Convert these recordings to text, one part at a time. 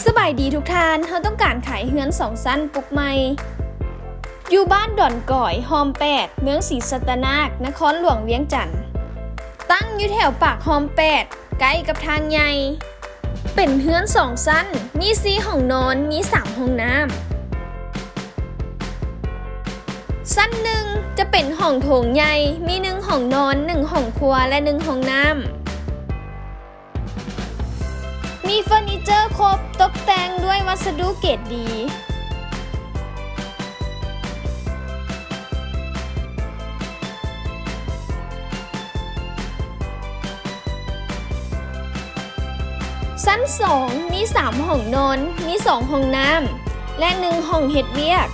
ສະບາຍດີທຸກທ່ານ, ເຮົາຕ້ອງການຂາຍເຮືອນສອງຊັ້ນປຸກໃໝ່ ຢູ່ບ້ານດອນກອຍ ຮ່ອມແປດ ເມືອງສີສັດຕະນາກ ນະຄອນຫຼວງວຽງຈັນ. ຕັ້ງຢູ່ແຖວປາກຮ່ອມແປດ ໃກ້ກັບທາງໃຫຍ່. ເປັນເຮືອນສອງຊັ້ນ, ມີສີ່ຫ້ອງນອນ, ມີສາມຫ້ອງນ້ຳ. ຊັ້ນໜຶ່ງຈະເປັນຫ້ອງໂຖງໃຫຍ່, ມີໜຶ່ງຫ້ອງນອນ, ໜຶ່ງຫ້ອງຄົວ ແລະ ໜຶ່ງຫ້ອງນ້ຳ. ມີເຟີນີເຈີຄົບ, ຕົກແຕ່ງດ້ວຍວັດສະດຸເກຣດດີ. ຊັ້ນສອງ ມີສາມຫ້ອງນອນ, ມີສອງຫ້ອງນ້ຳ ແລະ ໜຶ່ງຫ້ອງເຮັດວຽກ.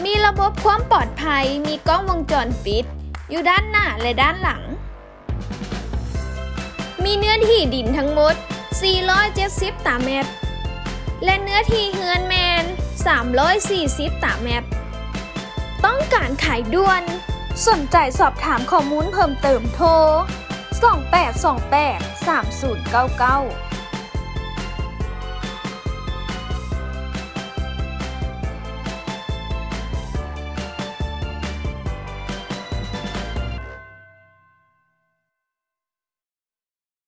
ມີລະບົບຄວາມປອດໄພ, ມີກ້ອງວົງຈອນປິດຢູ່ດ້ານໜ້າ ແລະ ດ້ານຫຼັງ. ມີເນື້ອທີ່ດິນທັງໝົດສີ່ຮ້ອຍເຈັດສິບຕາແມັດ ແລະ ເນື້ອທີ່ເຮືອນແມ່ນສາມຮ້ອຍສີ່ສິບຕາແມັດ. ຕ້ອງການຂາຍດ່ວນ, ສົນໃຈສອບຖາມຂໍ້ມູນເພີ່ມເຕີມໂທ ສອງແປດສອງແປດ ສາມສູນເກົ້າເກົ້າ.